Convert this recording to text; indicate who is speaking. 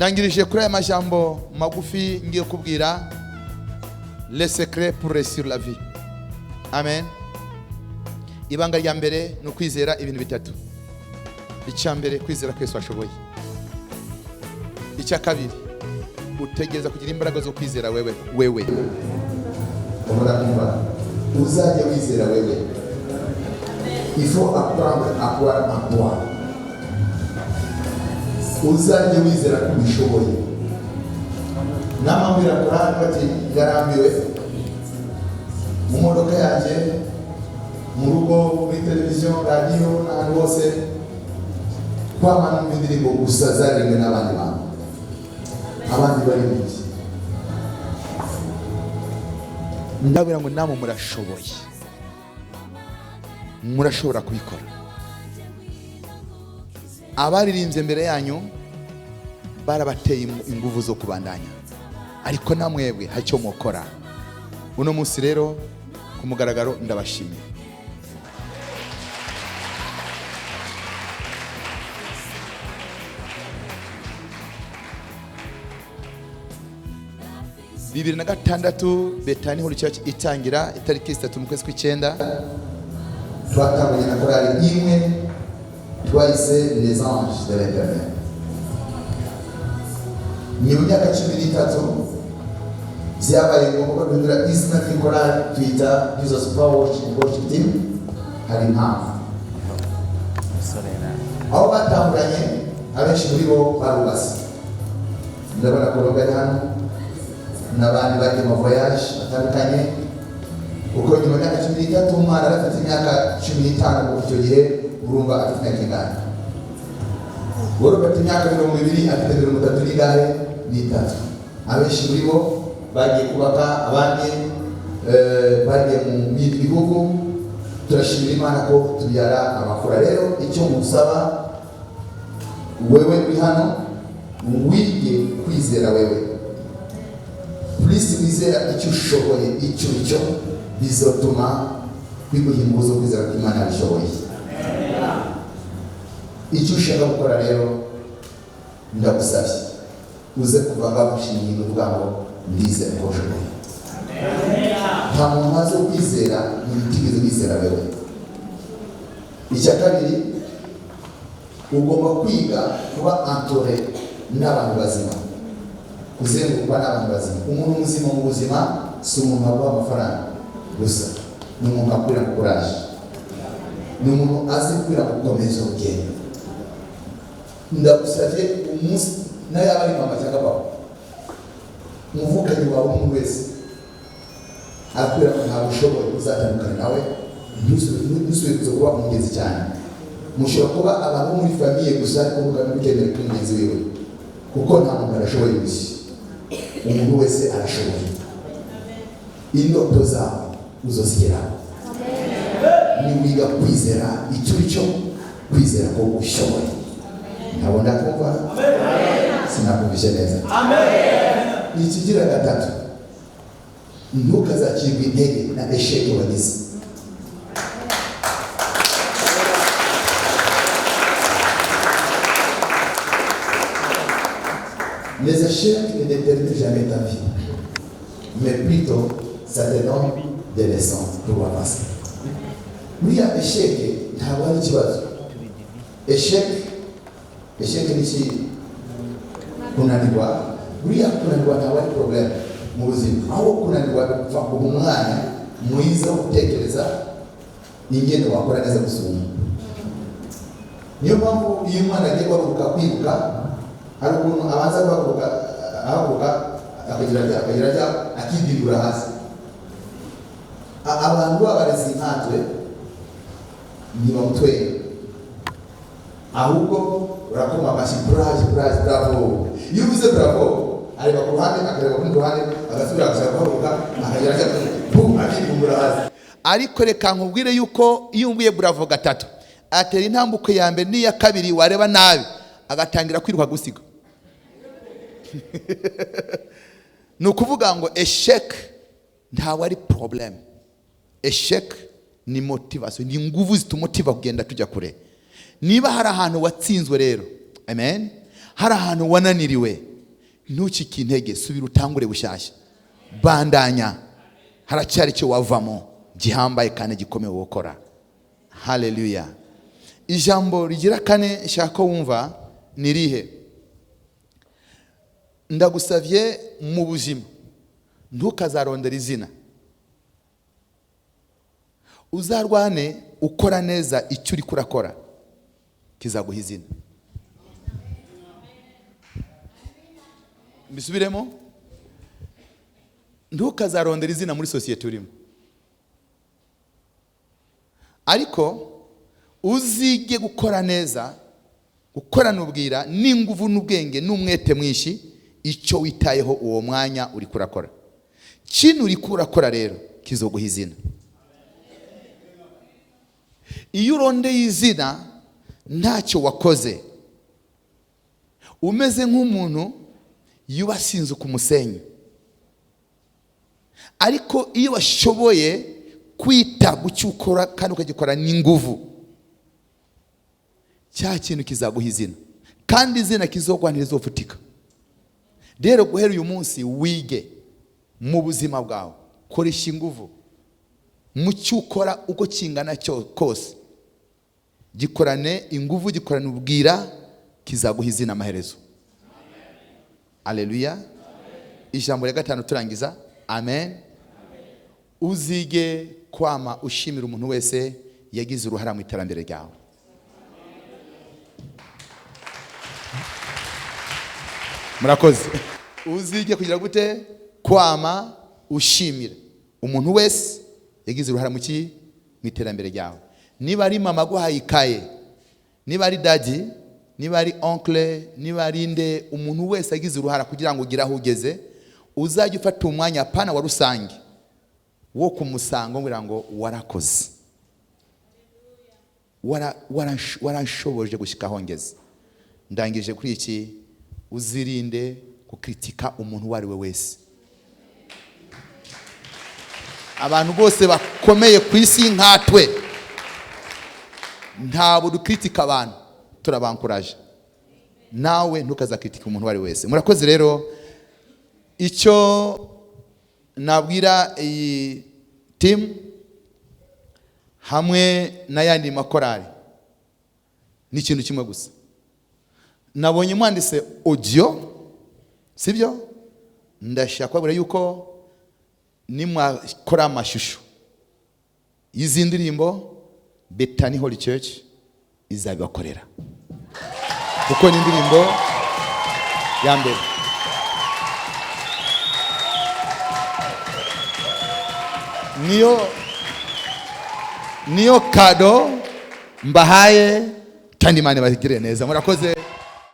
Speaker 1: Ndangirije kuri aya majambo magufi ngiye kubwira les secrets pour réussir la vie. Amen. Ibanga rya mbere ni ukwizera ibintu bitatu. Icya mbere, kwizera ko Yesu ashoboye. Icya kabiri, utegereza kugira imbaraga zo kwizera wewe wewe. Murakumva, uzajya wizera wewe. Il faut apprendre à croire en toi. Uzajya wizera ko ubishoboye. Namambwira Korani bati yarambiwe mu modoka yanjye, mu rugo, kuri televiziyo, radiyo n'ahantu hose, kwama numva indirimbo gusa zaririmbwe n'abandi bantu, abandi baririmbye. Ndabwira ngo namwe murashoboye, murashobora kubikora. Abaririmbye mbere yanyu barabateye ingufu zo kubandanya, ariko namwebwe hari icyo mukora. Uno munsi rero ku mugaragaro ndabashimiye. 2006 Betani Holy Church itangira itariki 3 mu kwezi kw'icyenda, twatanganye na korali imwe twayise Les Anges de l'Éternel. Nyuma y'imyaka 13 byabaye ngombwa ko duhindura izina ry'ikorali tuyita Jesus Power Worship Team. Hari impamvu. Aho batanguranye abenshi muri bo barubatse, ndabona Kolombe ari hano n'abandi bagiye mu voyage batandukanye, kuko nyuma y'imyaka 13 umwana yari afite imyaka 15. Kuko icyo gihe urumva afite imyaka ingana, wowe ufite imyaka 20, afite 30 n'ingahe n'itatu. Abenshi muri bo bagiye kubaka, abandi bagiye mu bindi bihugu. Turashimira Imana ko tubyara amakuru. Rero icyo musaba wewe uri hano, wige kwizera wewe. Plus wizera icyo ushoboye, icyo uri cyo, bizatuma biguha ingufu zo kwizera ko Imana yabishoboye. Icyo ushaka gukora rero, ndagusabye uze kuva ngaho ushingiye uvuga ngo ndizera ko ushoboye. Nta muntu waza kwizera ntibitigeze wizera wewe. Icya kabiri, ugomba kwiga kuba entouré n'abantu bazima, kuzengurukwa n'abantu bazima. Umuntu muzima mu buzima si umuntu waguha amafaranga gusa, ni umuntu akwira courage, ni umuntu azi kwira gukomeza urugendo. Ndagusabye, umunsi nayo yaba ari mama cyangwa papa, umuvukanyi wawe, umuntu wese akwira ngo ntabwo ushoboye, uzatandukana nawe, ntusubire kuza kuba umugenzi cyane. Mushobora kuba abantu bo muri famille gusa, ariko ntukemere kuri mugenzi wiwe, kuko nta muntu arashoboye gusa, umuntu wese arashoboye. Indoto zawe uzozigeraho niwiga kwizera icyo uri cyo, kwizera ko ushoboye. Ntabwo ndakumva, sinakumvishe neza. Ikigira gatatu, ntukazacibwe intege na échec wagize. Les échecs ne déterminent jamais ta vie, mais plutôt ça te donne des leçons pour avancer. Buriya échec ntabwo ari ikibazo. Échec, échec ni iki? Kunanirwa. Buriya kunanirwa ntabwo ari problème mu buzima, aho kunanirwa bipfa uba umwanya mwiza wo gutekereza ingendo wakora neza gusumba. Niyo mpamvu iyo umwana agiye guhaguruka kwiruka, hari ukuntu abanza guhaguruka, ahaguruka akagira atya, akidigura hasi. Abantu b'abarezi nkatwe ntibamutwera, ahubwo urakoma amashyi: "Courage, courage, bravo!" Iyo uvuze "bravo", areba ku ruhande, akareba ku rundi ruhande, agasubira agashaka guhaguruka, akagira atya, pum, akikumbura hasi. Ariko reka nkubwire yuko iyo umbwiye "bravo" gatatu, atera intambuko ya mbere n'iya kabiri, wareba nabi agatangira kwiruka gusiga. Ni ukuvuga ngo échec ntabwo ari problème, échec ni motivation, ni ingufu zitumotiva kugenda tujya kure. Niba hari ahantu watsinzwe rero, amen, hari ahantu wananiriwe. Ntucike intege, subira utangure bushyashya, bandanya, haracyari icyo wavamo gihambaye kandi gikomeye wokora. Haleluya. Ijambo rigira kane nshaka ko wumva ni rihe? Ndagusavye mu buzima ntukazarondera izina, uzarwane ukora neza icyo uri kurakora kizaguha izina. Mbisubiremo, ntukazarondera izina muri sosiyete urimo, ariko uzige gukora neza, gukorana ubwira n'inguvu n'ubwenge n'umwete mwinshi icyo witayeho uwo mwanya uri kurakora. Kino uri kurakora rero kizoguha izina. Iyo urondeye izina ntacyo wakoze, umeze nk'umuntu yubatse inzu ku musenyi. Ariko iyo washoboye kwita ku cyo ukora kandi ukagikora n'inguvu, cya kintu kizaguha izina, kandi izina kizoguha ntirizofutika. Rero guhera uyu munsi wige mu buzima bwawe, koresha inguvu mu cyo ukora uko kingana kose, gikorane inguvu, gikorane ubwira, kizaguha izina amaherezo. Haleluya. Ijambo rya gatanu turangiza, amen. Uzige kwama ushimira umuntu wese yagize uruhara mu iterambere ryawe. Murakoze. Uzige kugira gute? Kwama ushimira umuntu wese yagize uruhara mu iterambere ryawe. Niba ari mama aguhaye ikaye, niba ari daddy, niba ari oncle, niba ari nde, umuntu wese yagize uruhara kugira ngo ugire aho ugeze, uzajye ufata umwanya pana wa rusange wo kumusanga ngira ngo warakoze, waranshoboje gushyika aho ngeze. Ndangije kuri iki, uzirinde gukritika umuntu uwo ari we wese. Abantu bose bakomeye ku isi nkatwe ntabwo dukritika abantu, turabankuraje. Nawe ntukazakritika umuntu uwo ari we wese. Murakoze. Rero icyo nabwira iyi team hamwe n'ayandi makorari ni ikintu kimwe gusa. Nabonye mwanditse audio, sibyo? Ndashaka kubabwira yuko nimwakora amashusho y'izi ndirimbo, Bethany Holy Church izabibakorera, kuko ni indirimbo ya mbere. Niyo kado mbahaye, kandi Imana ibagirire neza. Murakoze.